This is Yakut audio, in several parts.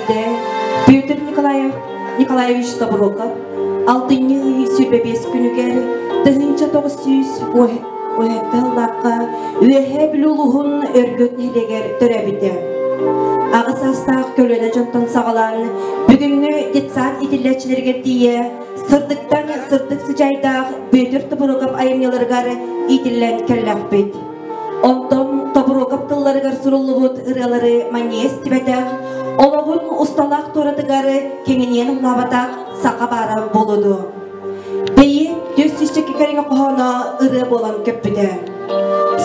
бэрдэ Петр Николаев, Николаевич Тобуроков алтынньы ый 25 күнүгэр 1900 уһэттэ сыллаахха Үөһээ Бүлүү улууһун Өргөт нэһилиэгэр төрөөбүтэ. Аҕыс саастаах көлүөнэ дьонтон саҕалаан бүгүҥҥү детсад иитиллээччилэригэр тиийэ сырдыктан сырдык сыдьаайдаах Бүөтүр Тобуроков айымньыларыгар иитиллэн кэллэхпит. Онтон Тобуруокап тылларыгар суруллубут ырыалары манньыйа истибэтэх, олоҕун усталаах туоратыгар киҥиниэн ыллаабатах саха баара буолуду. Бэйи түс сүүсчэкэ кэриҥэ хоһооно ырыа буолан көппүтэ.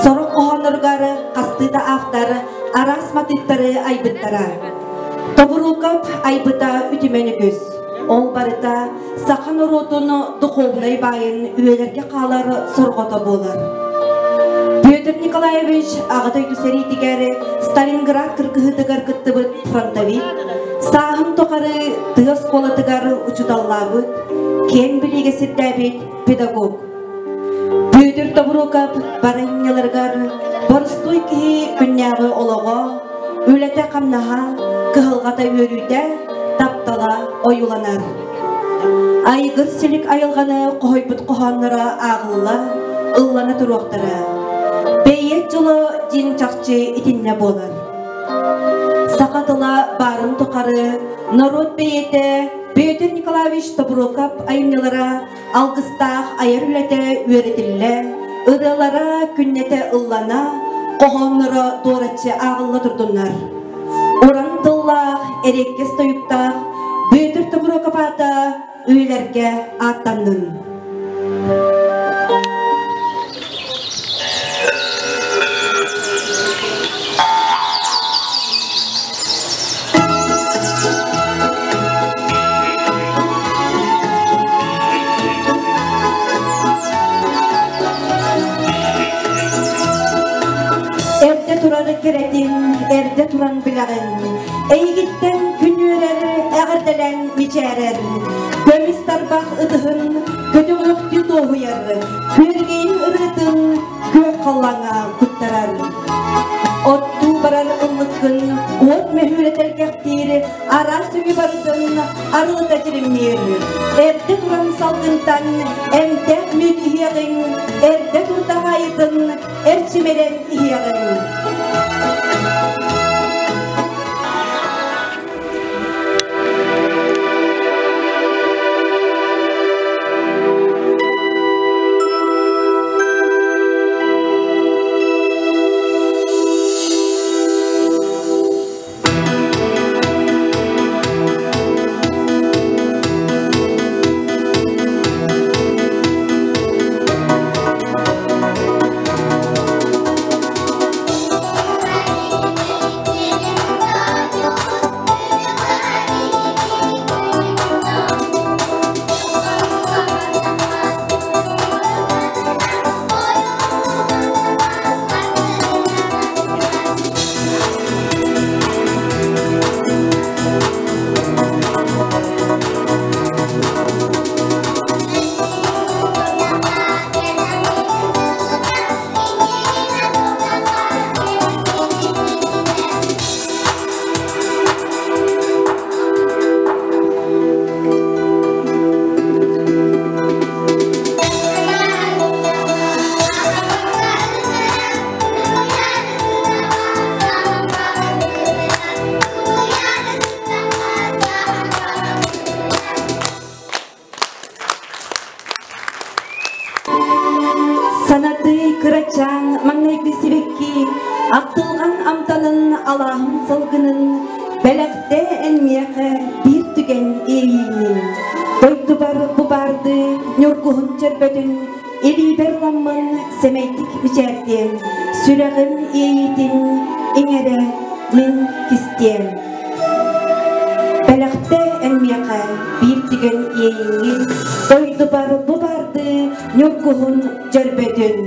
Сорох хоһоонноругар хастыы да автор араас матыыптары айбыттара. Тобуруокап айбыта үтүмэн үгүс. Ол барыта саха норуотун духовнай баайын үйэлэргэ хаалар сорҕото буолар. Петр Николаевич Аҕа дойду сэриитигэр Сталинград кыргыһыытыгар кыттыбыт фронтовик, сааһын тухары тыа оскуолатыгар учууталлаабыт, киэҥ билиигэ сирдээбит педагог. Бүөтүр Тобуруокап барыһынньаларыгар боростуой киһи күннээҕи олоҕо, үлэтэ-хамнаһа, кыһалҕата үөрүүтэ, таптала ойууланар. Айгыр силик айылҕаны хоһуйбут хоһоонноро ааҕылла, ыллана туруохтара. Бэйиэт дьоло дьиҥ чахчы итиннэ буолар. Саха тыла баарын тухары норуот бэйиэтэ Петр Николаевич Тобуроков айымньылара алгыстаах айар үлэтэ үөрэтиллэ, ырыалара күннэтэ ыллана, хоһоонноро дуораччы ааҕылла турдуннар. Уран тыллаах, эриэккэс тойуктаах Бүөтүр Тобуруокап аата үйэлэргэ ааттаннын. Эрдэ турар кэрэтин, эрдэ туран билэҕин, эйигиттэн күн үөрэр, эҕэрдэлээн мичээрэр, көмүс тарбах ытыһын көтөҕүөхтүү туоһуйар, күөргэйин ырыатын күөх халлааҥҥа куттарар. Оттуу барар ыллыккын уот мөһүүрэ тэлгэхтиир, араас өҥү барытын арылыта тиримниир. Эрдэ туран салгынтан эмтээх мүөт иһиэҕиҥ, эрдэ турдах аайытын эрчимирэн иһиэҕиҥ. Санатыы кырачаан маҥнайгы сибэкки ахтылҕан амтанын алааһын салгынын бэлэхтээ эн миэхэ биир түгэн иэйиинин дойдубар бу баардыы ньургуһун чөрбөтүн илиибэр ламмын сэмэйдик мичээрдиэм сүрэҕим иэйиитин иҥэрэ мин кистиэм Бэлэхтээ эн миэхэ биир түгэн иэйиҥҥин, дойдубар бу баардыы ньургуһун дьөрбөтүн.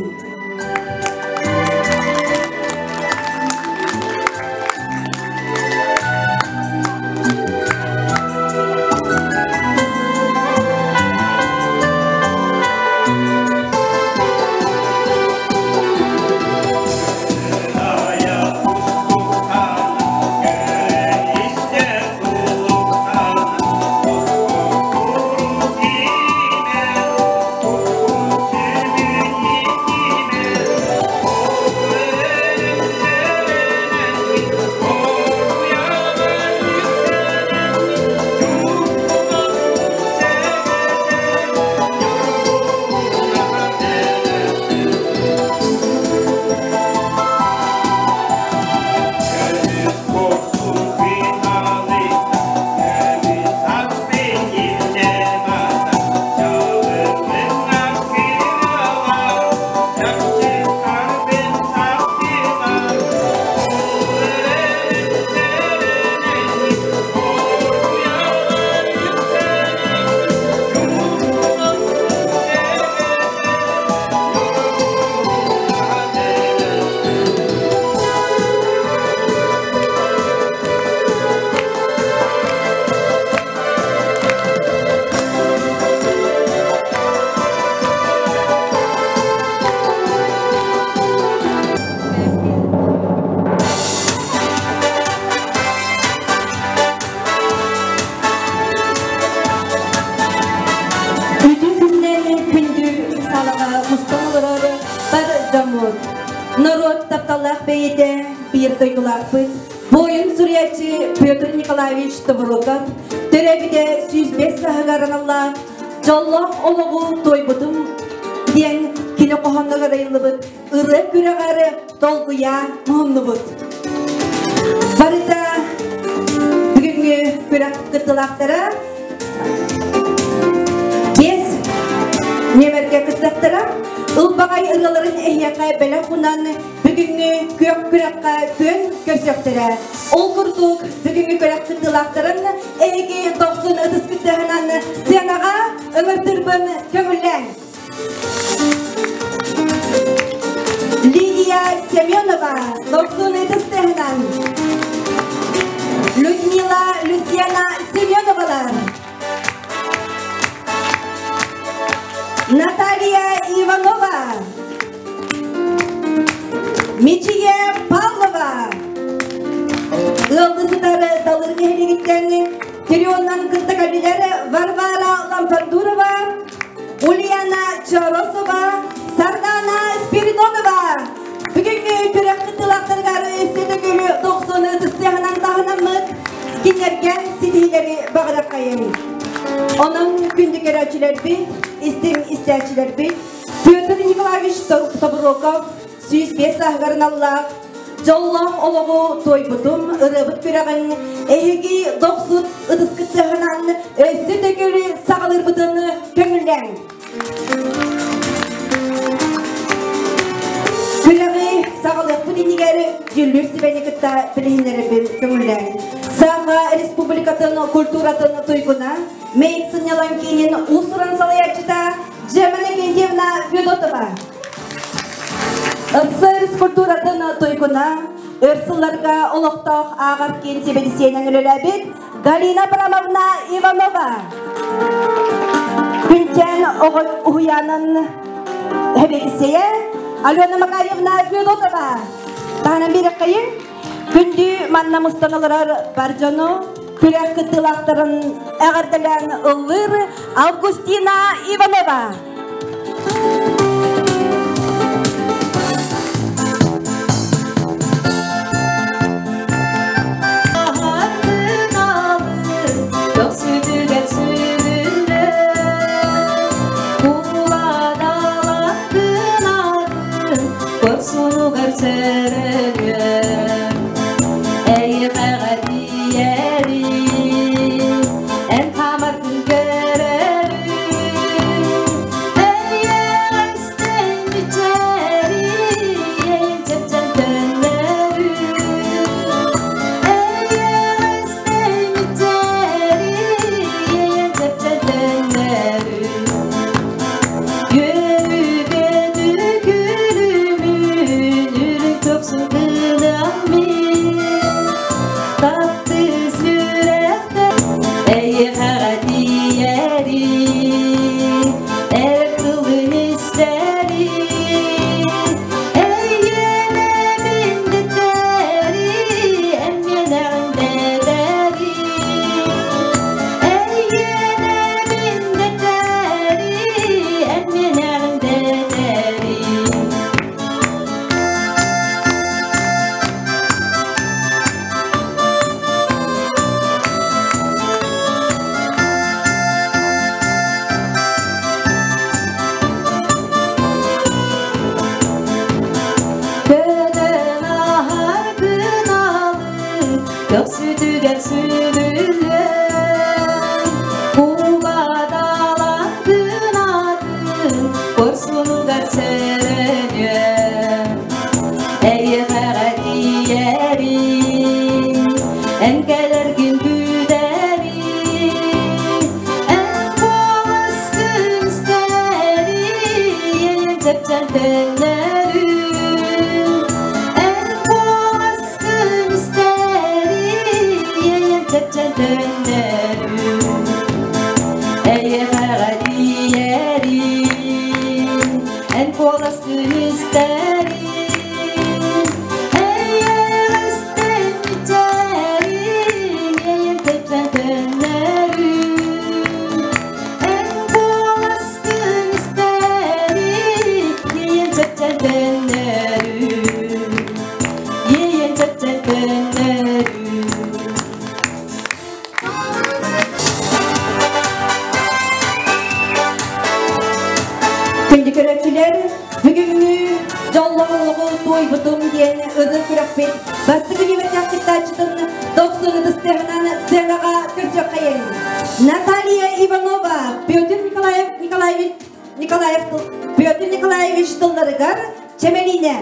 Норуот тапталлаах бэйэтэ биир дойдулаахпыт, буойун суруйааччы Петр Николаевич Тобуруков төрөөбүтэ 105 сааһыгар аналлаах «Дьоллоох олоҕу туойбутум» диэн кини хоһоонугар айыллыбыт ырыа күрэҕэр долгуйа муһуннубут. Барыта бүгүҥҥү күрэх кыттыылаахтара 5 нүөмэргэ кыттыахтара. Ылбаҕай ырыаларын эһиэхэ бэлэх уунан бүгүҥҥү күөх күрэххэ күөн көрсүөхтэрэ. Ол курдук бүгүҥҥү күрэх кыттыылаахтарын эһиги дохсун ытыс кыттыһынан сценаҕа ыҥыртырбын көҥүллээҥ. Лидия Семенова, дохсун ытыс тыаһынан. Людмила Люсьяна Семеновалар. Наталья Иванова. Мичие Павлова. Ыалдысытар Далыр нэһилиэгиттэн Тирионнан кытта кэлбилэр Варвара Лампандурова, Ульяна Чоросова, Сардана Спиридонова. Бүгүҥҥү күрэх кыттыылаахтарыгар өссө төгүл 90 ытыстыаһынан таһынаммыт кинилэргэ ситиһиилэри баҕараххайын. Онон күндү көрөөччүлэрбит, истиҥ истээччилэрбит Петр Николаевич Тобуроков 105 сааһыгар аналлаах дьоллоох олоҕу туойбутум ырыабыт күрэҕин эһиги дохсут ытыскыттыаһынан өссө төгүл саҕалыырбытын көҥүллээҥ. Күрэҕи саҕалыахпыт иннигэр дьүүллүүр сүбэни кытта билиһиннэрэрбин көҥүллээҥ. Саха Республикатын культуратын туйгуна, Мэйик сынньалаҥ киинин уус-уран салайааччыта Джемина Гендьевна Федотова. СССР культуратын туйгуна, өр сылларга олохтоох ааҕар киин сэбиэдиссэйинэн үлэлээбит Галина Абрамовна Иванова. Күнчээн оҕо уһуйаанын сэбиэдиссэйэ Алена Макарьевна Федотова. Таһынан биэрэххэйин күндү манна мустан олорор бар дьону күрэх кыттыылаахтарын эҕэрдэлээн ыллыыр Августина Иванова. Төхсүтүгэр сүгүллэр, кууладалаатын атын, көрсунугар сөрөнүөр. Эйиэхэҕэ тиийэри, эн хаамаргын көрөрү, эйэҕэстэн бичэри, эйэн төннөрү, эйэҕэстэн бичэри, эйэн төннөрү. Үөрүүгэ күлүмүн, үрүҥ көхсүн гынан мин, таптыы сүрэхтэр эйиэхэҕэ тиийэри, эр тылын истэри, эйиэнэбин дэтэри, эн миэнэҕин дэтэри, эйиэнэбин дэтэри, эн миэнэҕин дэтэри. Көтөн аһар күн көхсүтүгэр сүгүллэн, кубаталан күн атын, корсунугар сөрөнүөн. Эйиэхэҕэ тиийэри, эн кэлэргин күүтэри, эн куоласкын истэри, эйэн чэпчэн төннөрү. Эн куоласкын истэри, эйэн чэпчэн төннөрү. Эйиэхэҕэ тиийэри, эн куоласкын истэри, эйэҕэстэн ичэри, эйэн чэпчэн төннөрү. Эн куоласкын истэри, эйэн чэпчэн төннөрү. Көрөөччүлэр, бүгүҥҥү дьоллоох туойбутум диэн ыры күрэхпит бастакы нүмердээх кыттааччытын дохсун ытыстыаһынан сценаҕа көрсүөххэйиҥ. Наталья Иванова, Петр Николаев Николаевич Николаев Петр Николаевич тылларыгар Чэмэлиинэ.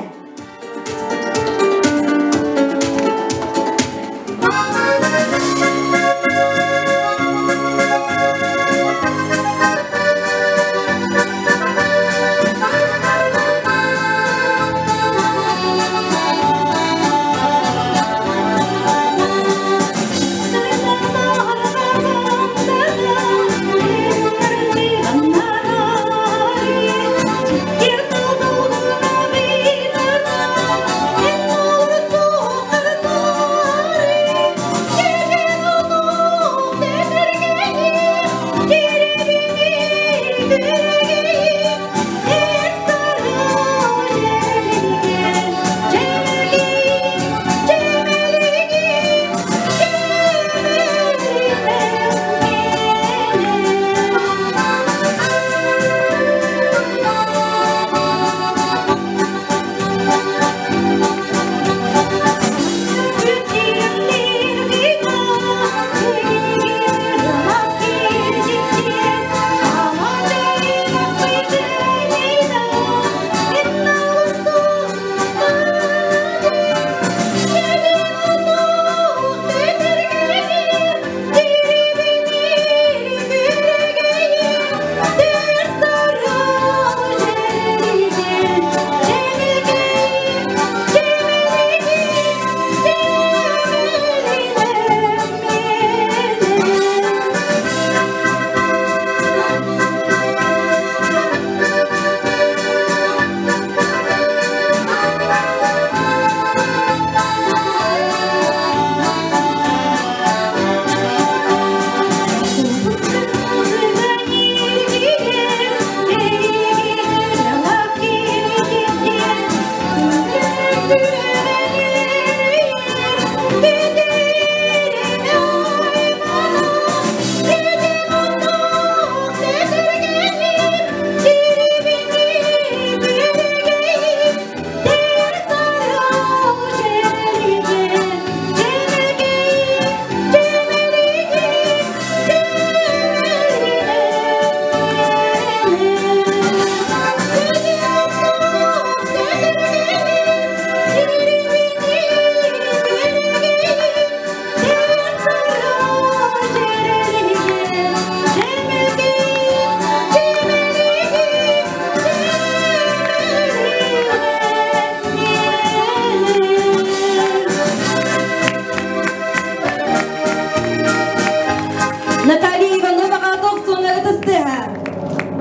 Наталья Ивановаҕа тохсуона ытыстыһа.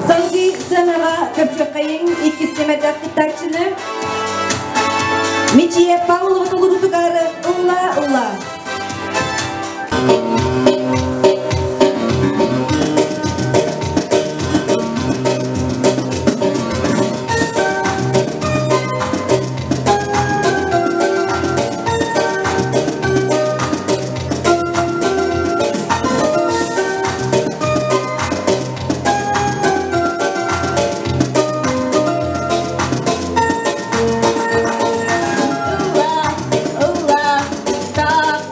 Салгыы сценаҕа көрсүөххэйиҥ иккис нүмердээх кыттааччыны Мичийэ Павлова толорутугар ылла-ылла. Ылла, ылла,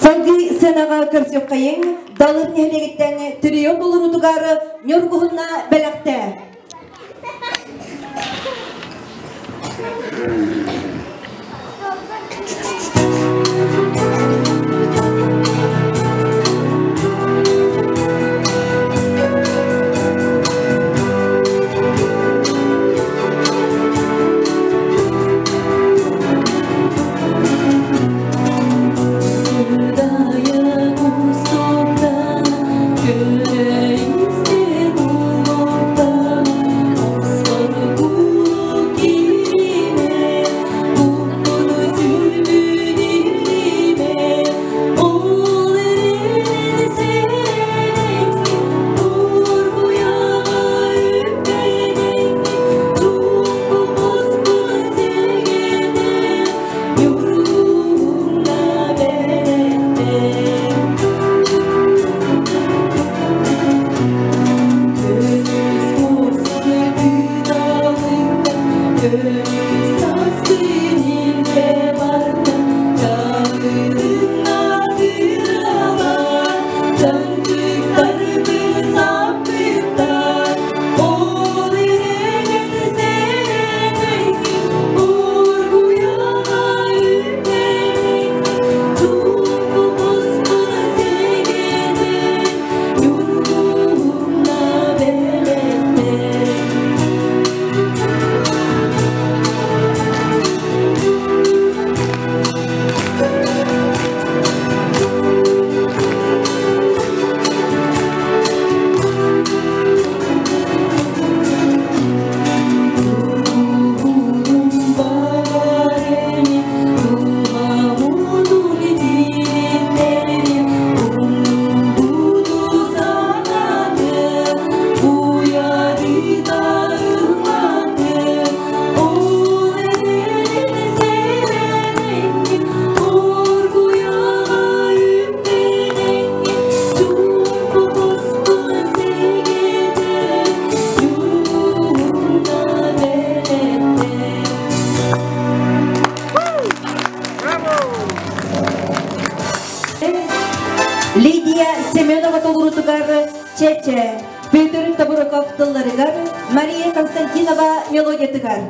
Салгыы сыанаҕа көрсүөххэйиҥ, Далыр нэһилиэгиттэн трио толоруутугар Ньургуһунна бэлэхтээ. Лидия Семенова толоруутугар Чече, Петр Табураков тылларыгар, Мария Константинова мелодиятыгар.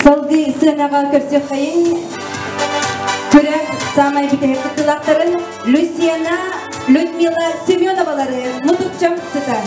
Салгыы сыанаҕа көрсүөххэйин күрэх саамай бүтэһик кыттыылаахтарын Люсьена Людмила Семеновалары мутукчам сыта.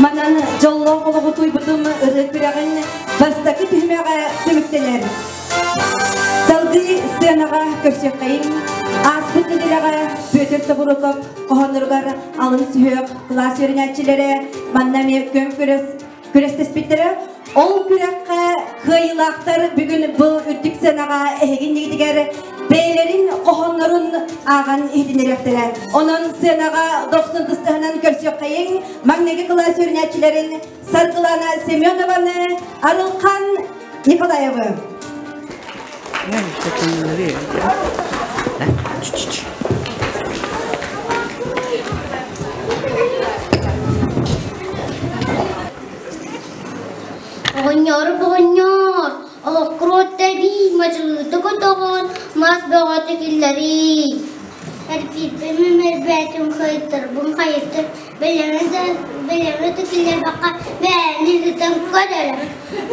Манан дьоллоох олоҕу туйбутум ырыа күрэҕин бастакы түһүмэҕэ түмүктэнэр. Салгыы сценаҕа көрсүөххэйиҥ. Ааспыт нэдиэлэҕэ Петр Тобуруков хоһоонноругар алын сүһүөх кылаас үөрэнээччилэрэ манна эмиэ көм күрэс күрэстэспиттэрэ. Ол күрэххэ кыайыылаахтар бүгүн бу үрдүк сыанаҕа эһиги иннигитигэр бэйэлэрин хоһооннорун ааҕан иһитиннэриэхтэрэ. Онон сыанаҕа дохсун тыстыһынан көрсүөххэйиҥ маҥнайгы кылаас үөрэнээччилэрин Саргылана Семенованы, Арылхан Николаевы. Оҕонньор, оҕонньор, олохкуруот тэбии, мадьылыыта көтөҕөн, мас бөҕөтө киллэрии. Эргийбин эрбээтим, хайыттарбын хайыттым, бэлэми да бэлэми да киллэрбэххэ бэйэни ыытан көрөрүм.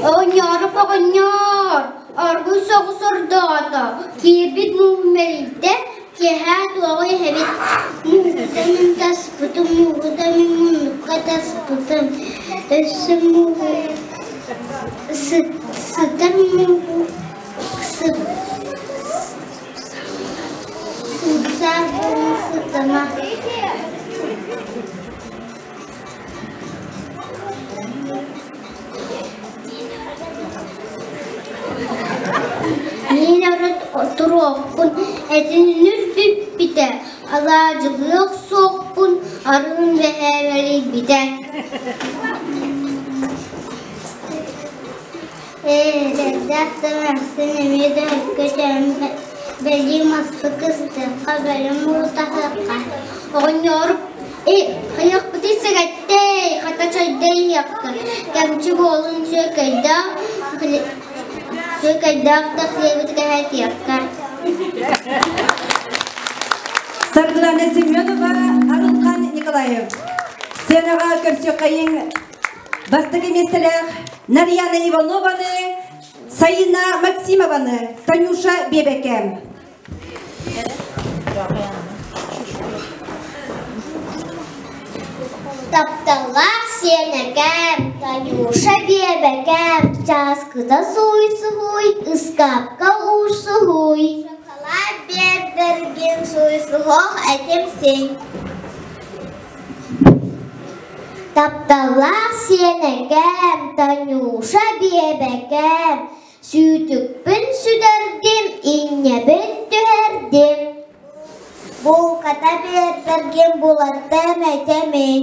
Оҕонньор, оҕонньор, оргуй соҕус ордоото, киирбит мууһу мэлийдэ, Киэһээ туоҕу иһэбит? Мууһута мин таспытым, мууһута мин муннукка таспытым. Өссө мууһу сытар мууһу сыпсаах буолан сытыма. Мин урут туруохпун этиннир бүппүтэ, алаадьылыах суохпун арыым бэһээбэлийбитэ. Ээ, эрэйдээх да эмээхсин эмиэ да өккө түһэн бэлиэ маска кыстыахха, бэлэм уутаһыахха. Оҕонньору Хайыахпытый сэгэттэй, хата чайда иһиэххэ, кэмчи буолун сүөкэйдээх, сүөкэйдээх да хлебы кэһэтиэххэ. Саргылана Семенова, Арылхан Николаев. Сценаҕа көрсүөххэйиҥ бастакы миэстэлээх Нарьяна Иванованы, Саина Максимованы, Танюша Бебеке. Тапталлаах сиэнэкээм, Танюша биэбэкээм, чааскыта сууйсуһууй, ыскаапка уурсуһууй. Шоколад биэрдэргин сууйсуһуох этим син. Тапталлаах сиэнэкээм, Танюша биэбэкээм, сүүтүкпүн сүтэрдим, инньэбин түһэрдим. Булката биэрдэргин булаттыам этэмий.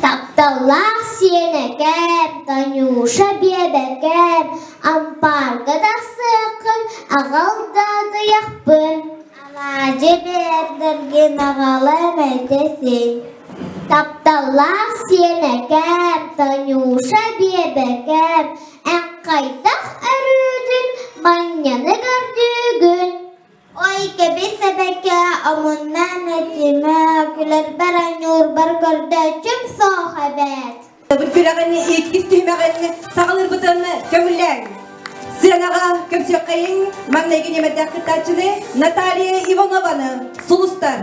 Тапталлаах сиэнэкээм, Танюша биэбэкээм, ампаарга тахсыаххын аҕал да атыйахпын. Алаадьы биэрдэргин аҕалыам этэ син. Тапталлаах сиэнэкээм, Танюша биэбэкээм, эн хайдах өрүүтүн манньаны көрдүүгүн? Ой, кэбис эбэкэ, омуннаан этимэ, күлэрбэр анньуурбар көрдөөччүм суох эбээт. Күрэҕин иккис түһүмэҕин саҕалыырбытын көҥүллээҥ. Сыанаҕа көмсүөххэйиҥ маҥнайгы ньэмэрдээх кыттааччыны Наталья Иванованы сулустар.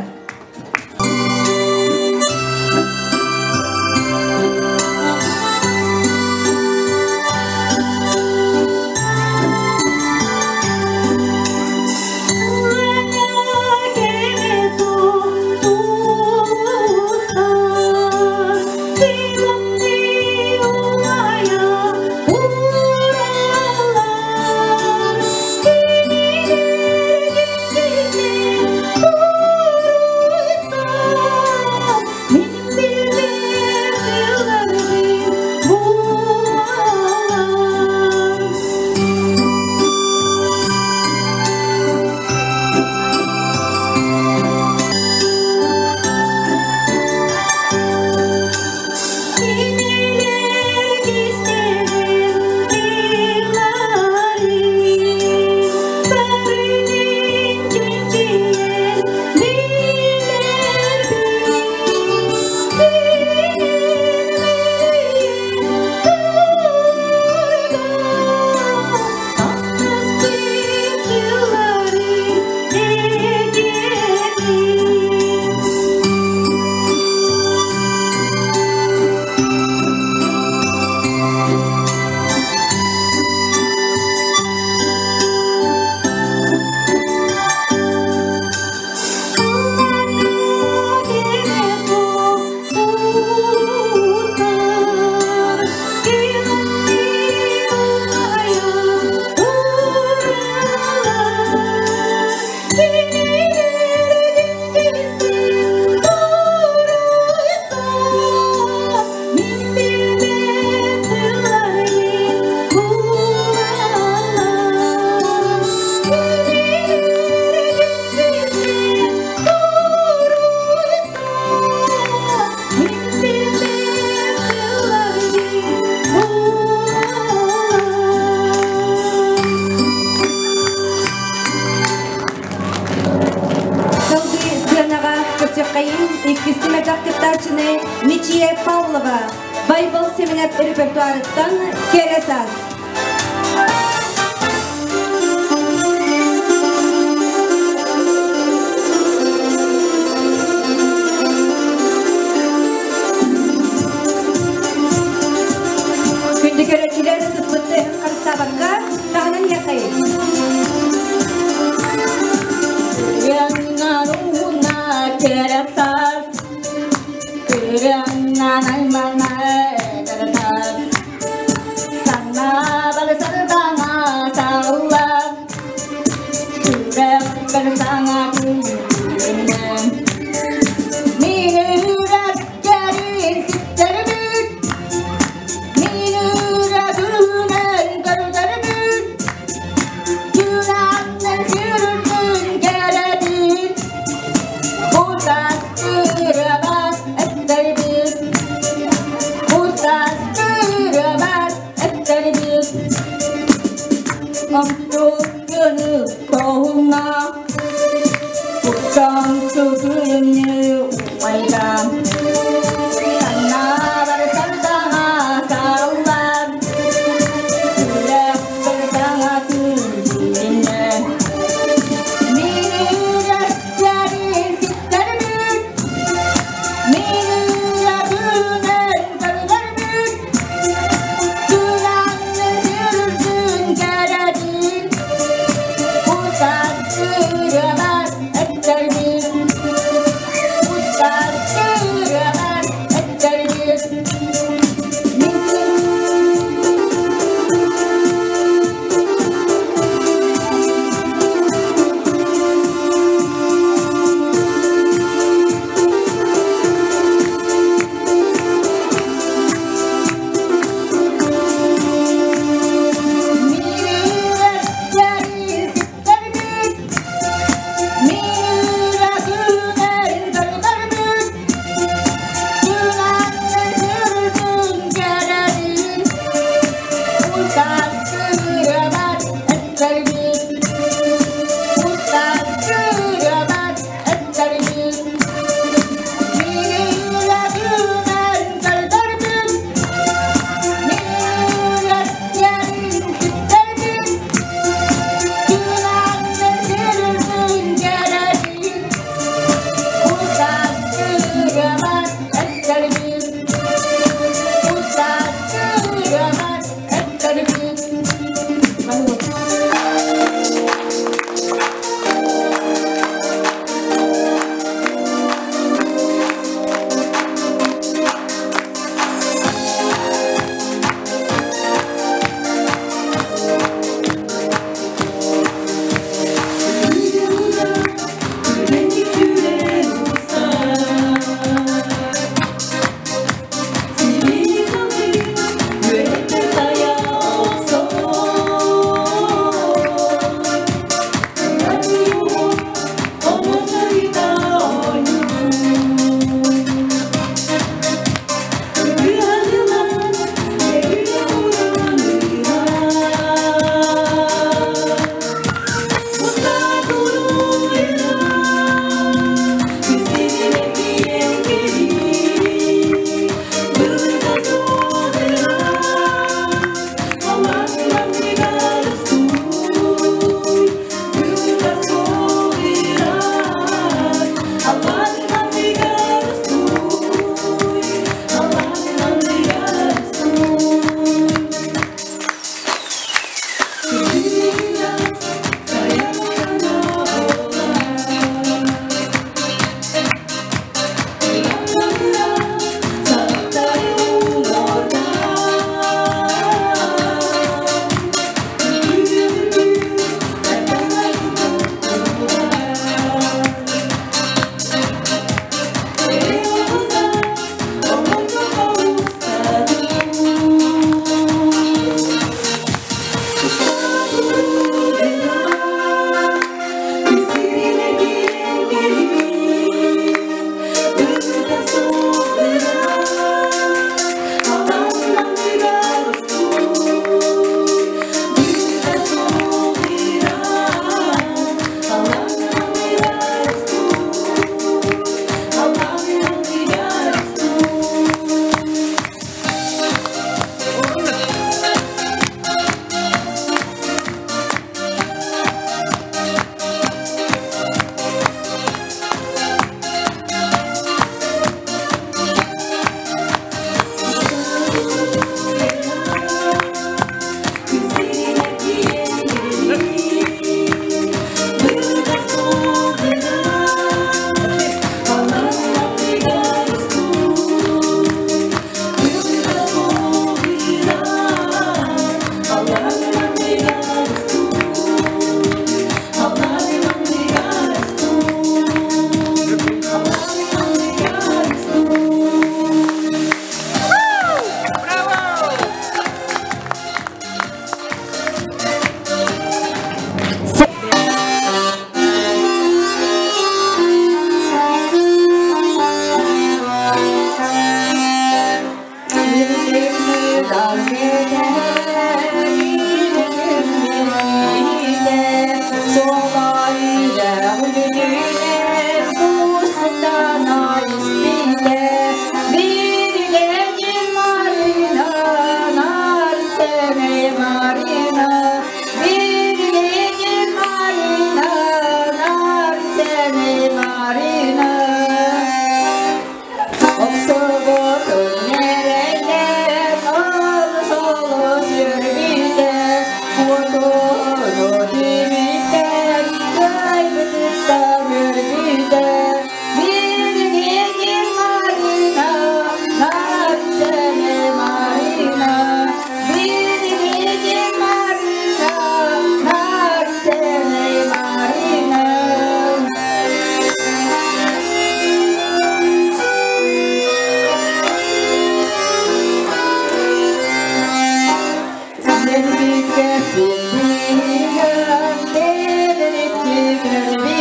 Салгыы сыанаҕа көрсүөххэйин иккис түмэтэх кыттааччыны Мичия Павлова Байбал Семенов репертуарыттан Кэрэ саас. Күндү көрөөччүлэр сыспытты харыстаабакка таһынан иһэххэй. Thank you.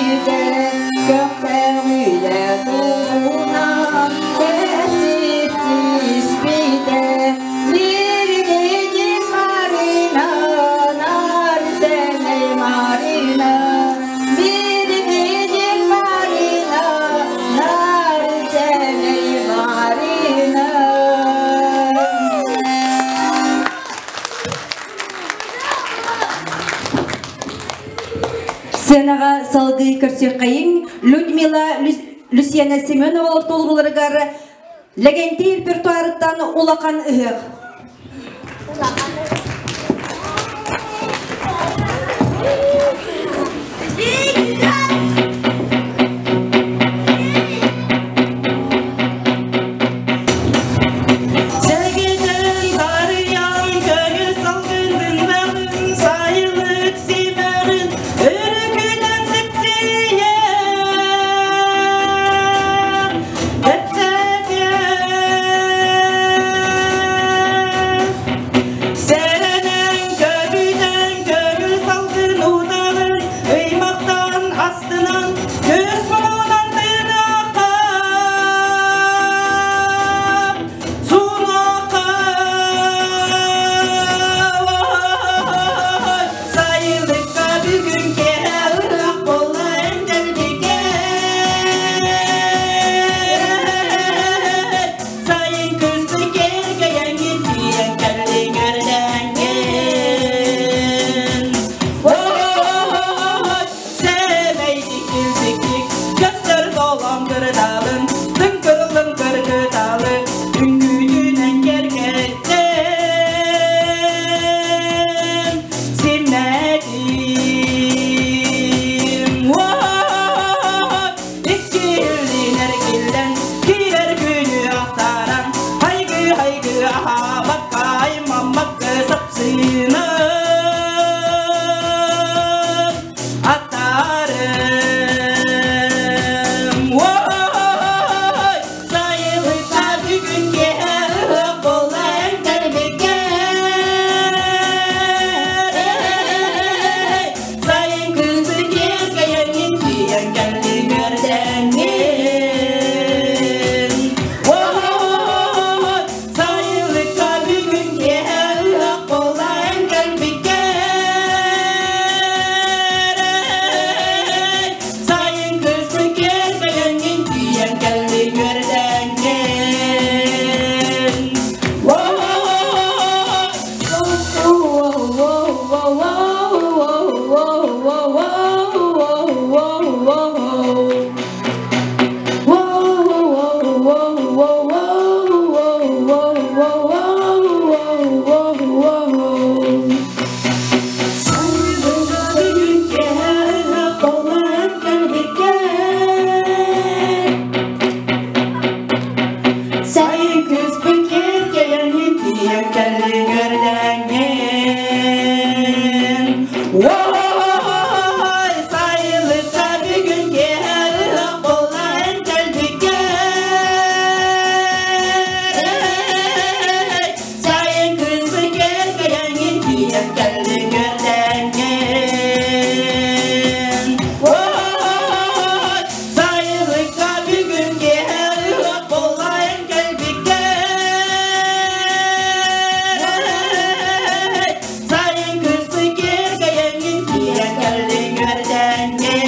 кэлбитэ, көхтөөх үлэ туһунан кэпсэтиспитэ. Бииргини Марина, наар сэмэй Марина, бииргини Марина, наар сэмэй Марина. Сценаҕа салгыы көрсүөххэйиҥ Людмила Люсьена Семенова ортолууларыгар Лэгэнтий репертуарыттан улахан ыһыах. Сэгэтэн барыйан көҥүл салгыннарын сайылык симэҕин өрүкүтэн сипсийэн кэпсэтиэн Сэрэнэн көбүтэн көҥүл салгын утаҕын ыймахтан астынан көс муҥунан тыыныахха Сунакай сайылыкка бүгүн киэһэ ыһыах буолла эндэлбигэ Сайын кыысты кэргэйэҥҥин тиийэн кэллиҥэрдэҥҥин Ой, сэмэйдик илдьикник көстөр долон кырдаалын тыҥкырылын кыргытаалы үҥкүүтүнэн кэргэттэн симмэтим Ой, иккиллин эргиллэн киирэр күнү ахтаран хайгы-хайгы аһаабакка аймаммакка сапсыынан аттарым. Ой, сайылыкка бүгүн киэһэ ыһыах буолла эҥтэрбиккэ. Сайын кыысы киэргэйэҥҥин тиийэн кэллиҥ өрдэҥҥин. Ой, сайылыкка бүгүн киэһэ ыһыах буолла эҥкэлбиккэ. Сайын кыысы киэргэйэҥҥин тиийэн кэллиҥ өрдэҥҥин. Ой, Сайын кыыспын киэргэйэҥҥин тиийэн кэллиҥ өрдэҥҥин. Ой, сайылыкка бүгүн киэһэ ыһыах буолла эн кэлбиккэр. Сайын кыыспын киэргэйэҥҥин тиийэн кэллиҥ өрдэҥҥин. Ой, сайылыкка бүгүн киэһэ ыһыах буолла эн кэлбиккэр. Сайын кыыспын киэргэйэҥҥин тиийэн кэллиҥ өрдэҥҥин.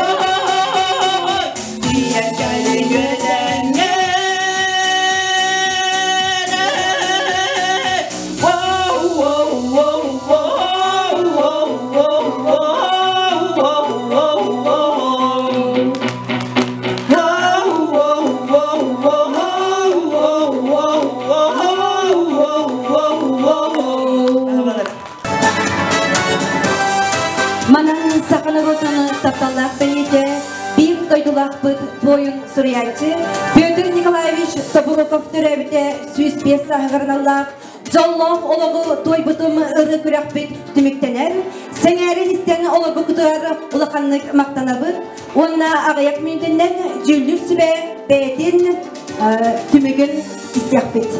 Ой, тиийэн кэллиҥ өрдэҥҥин. Воу, воу, воу, воу, воу, воу, воу, воу, воу. Воу, воу, воу, воу, воу, воу, воу, воу, воу, воу. Манан саха норуотун тапталлаах бэйэтэ биир дойдулаахпыт буойун суруйааччы Петр Николаевич Тобуруков төрөөбүтэ 105 сааһыгар дьоллоох олоҕу туойбутум ыры күрэхпит түмүктэнэр. Сэҥээрин истэн олорбукутугар улаханнык махтанабыт. Уонна аҕыйах мүнүүтүнэн дьүүллүүр сүбэ бэйэтин түмүгүн истиэхпит.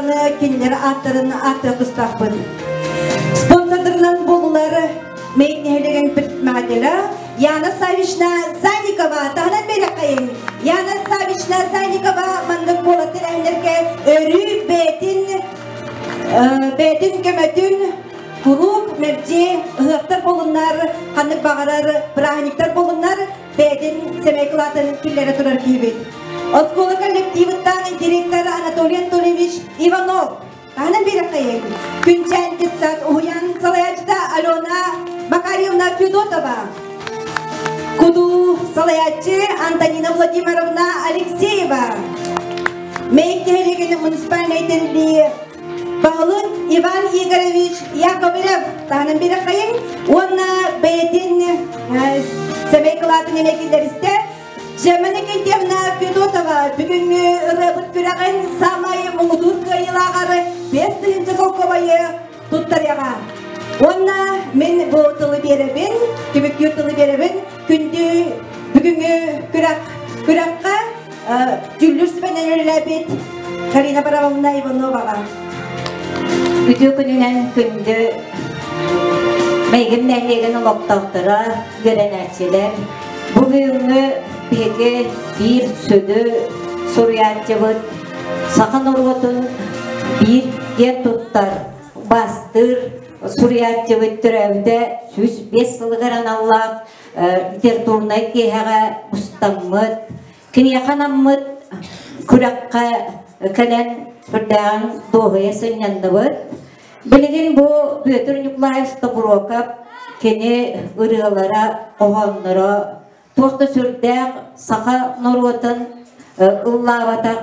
даҕаны кинилэр ааттарын ааттыах тустаахпыт. Спонсордарынан буолулар Мэйик нэһилиэгин предпринимателэ Яна Савична Санникова таһынан биэрэххэйиҥ. Яна Савична Санникова маннык буолар тэрээһиннэргэ өрүү бэйэтин бэйэтин көмөтүн куруук мэлдьи ыһыахтар буолуннар, ханнык баҕарар бырааһынньыктар буолуннар бэйэтин сэмэй кылаатын киллэрэ турар киһибит. Оскуола коллективыттан директор Анатолий Анатольевич Иванов таһынан биэрэххэйиҥ. Күнчээн детсад уһуйаан салайааччыта Алена Макарьевна Федотова. Куду салайааччы Антонина Владимировна Алексеева. Мэйик нэһилиэгин муниципальнай тэриллии баһылык Иван Игоревич Яковлев таһынан биэрэххэйиҥ уонна бэйэтин сэмэй кылаатын эмиэ киллэристэ. Жемена Кентьевна Федотова бүгүҥҥү ырыабыт күрэҕин саамай муҥутуур кыайыылааҕар 5000 солкуобайы туттарыаҕа. Уонна мин бу тылы биэрэбин, түмүктүүр тылы биэрэбин күндү бүгүҥҥү күрэх күрэххэ дьүүллүүр сүбэнэн үлэлээбит Карина Барабовна Ивановаҕа. Үтүө күнүнэн күндү Мэйгим нэһилиэгин олохтоохторо, үөрэнээччилэр, бу бүгүҥҥү биһиги биир сүдү суруйааччыбыт саха норуотун биир киэн туттар, убаастыыр суруйааччыбыт төрөөбүтэ 105 сылыгар аналлаах литературнай киэһэҕэ устаммыт, киниэхэ анаммыт күрэххэ кэлэн сүрдээҕин дуоһуйа сынньанныбыт. Билигин бу Петр Николаевич Тобуруокап кини ырыалара, хоһоонноро туох да сүрдээх саха норуотун ыллаабатах,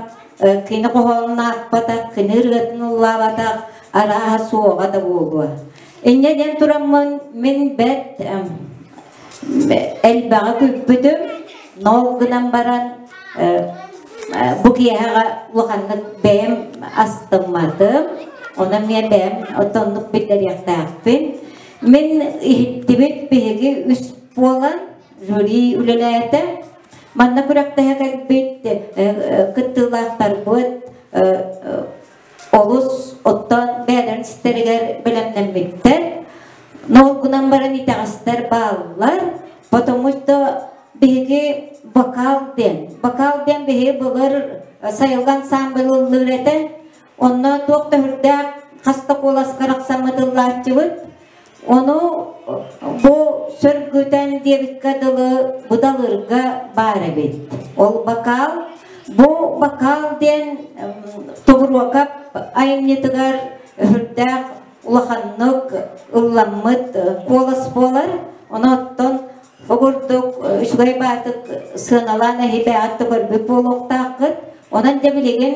кини хоһоонун аахпатах, кини ырыатын ыллаабатах арааһа суоҕа да буолуо. Инньэ диэн тураммын мин бэрт элбэҕи күүппүтүм, нол гынан баран бу киэһэҕэ улаханнык бэйэм астымматым, онон эмиэ бэйэм оттоннук биллэриэхтээхпин. Мин иһиттибит биһиги үс буолан жюри үлэлээтэ. Манна күрэхтэһэ кэлбит кыттыылаахтарбыт олус оттон бэйэлэрин систэригэр бэлэмнэммиттэр. Но гынан баран итэҕэстэр бааллар, потому что биһиги вокал диэн, вокал диэн биһиги былыр сайылгы ансамбль ыллыыр этэ. Онно туох да үрдээх хас да куоласка арахсаммыт ыллааччыбыт. Ону бу сөргүтэн диэбиккэ дылы будалырга баар эбит. Ол бакаал, бу бакаал диэн Тобуруокап айымньытыгар үрдээх улаханнык ылламмыт куолас буолар. Ону оттон бу курдук үчүгэй баатык сыаналаан эһи бэҕэт да көрбүт буолуохтааххыт. Онон дьэ билигин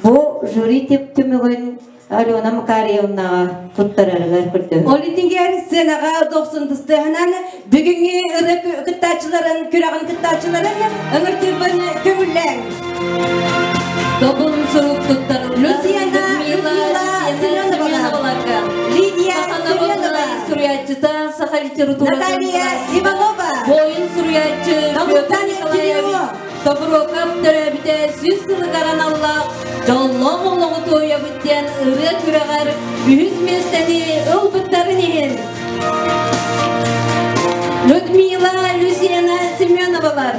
Бу жюри түмүгүн Алена Макарьевнаҕа туттарарыгар көрдөһөбүн. Ол итигэр сценаҕа дохсун тыстыһынан бүгүҥҥү ырыа кыттааччыларын, күрэҕин кыттааччыларын ыҥыртыырбын көҥүллээҥ. Добун сурук туттарыллар Люциана Людмила Семеноваларга, Лидия Семенова, суруйааччыта саха литературатын Наталья Иванова, буойун суруйааччы Петр Николаевич Тобуруокап төрөөбүтэ 100 сылыгар аналлаах «Дьоллоох олоҕу туойабыт» диэн ырыа күрэҕэр үһүс миэстэни ылбыттарын иһин Людмила Люсьена Семеновалар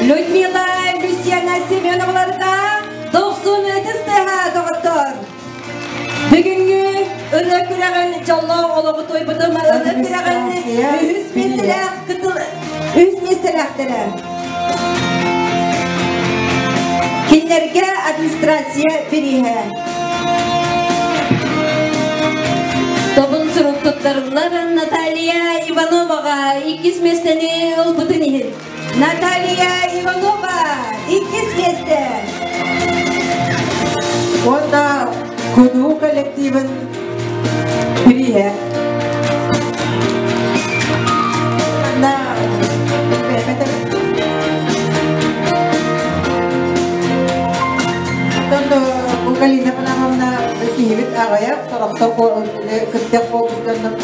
Людмила Люсьена Семеноваларга дохсун ытыс тыаһа доҕоттор! Бүгүҥҥү ырыа күрэҕин дьоллоох олоҕу туойбутум ырыа күрэҕин үһүс миэстэлээх кытыл үһүс миэстэлээхтэрэ. Кинилэргэ администрация бирииһэ. Тобун сурук туттарыллар Наталья Ивановаҕа иккис миэстэни ылбытын иһин. Наталья Иванова иккис миэстэ. Уонна Кудуу коллективын бирииһэ. На Оттон бу Галина Панамовна киһибит аҕыйах, сорохтор кыттыах буолбуттан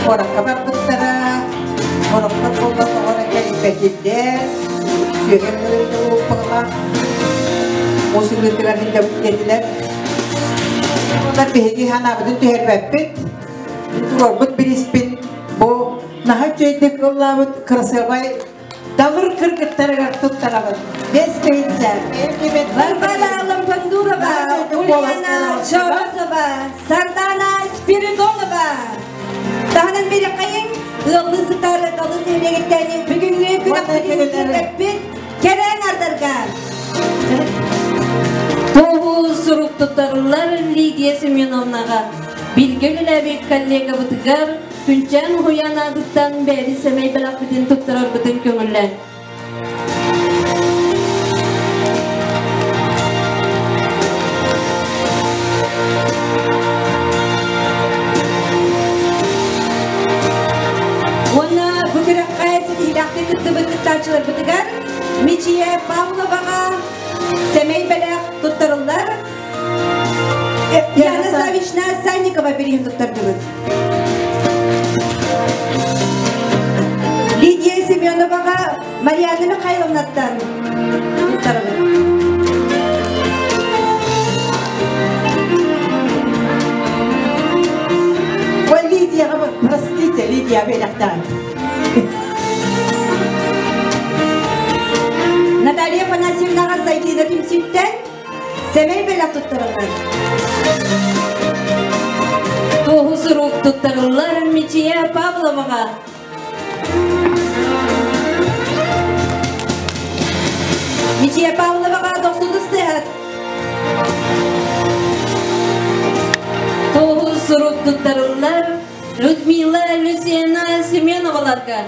куоракка барбыттара, Орохтор буолла тоҕо эрэ кэлбэтидэр, сүөһэ ылыппыла. Муус ыгыытыгар сылдьабыт диэтилэр. Олар биһиги санаабытын түһэрбэппит. Туруорбут бириспит бу наһаа үчүгэйдик ыллаабыт кырасыабай Далыр кыргыттарыгар туттарабын. Бэс тыһыынча. Варвара Лампандурова, Ульяна Чоросова, Сардана Спиридонова. Таһынан бириэххэйиҥ, ыаллыы сытар Далыр нэһилиэгиттэн бүгүҥҥү күрэхпитин киэргэппит кэрэ аҥардарга. Туоһу сурук туттарыллар Лидия Семеновнаҕа билгэ үлэлээбит коллегабытыгар Күнчээн уһуйаан аатыттан бэйэбит сэмэй бэлэхпитин туттарарбытын көҥүллээн. Уонна бу күрэххэ ситиһиилээхтик кыттыбыт кыттааччыларбытыгар Мичийэ Павловаҕа сэмэй бэлэх туттарыллар. Яна Савична Санникова бирииһин туттардыбыт. Лидия Семеноваҕа Марианна Михайловнаттан туттарабыт. Ой, Лидияҕа, простите, Лидия бэлэхтээн. Наталья Афанасьевнаҕа Сайдыына түмсүүттэн Сэмэй бэлэх туттарыллар. Туоһу сурук туттарыллар Мичийэ Павловаҕа. Мичийэ Павловаҕа дохсун ыстыһат. Туоһу сурук туттарыллар Людмила Люсьена Семеноваларга.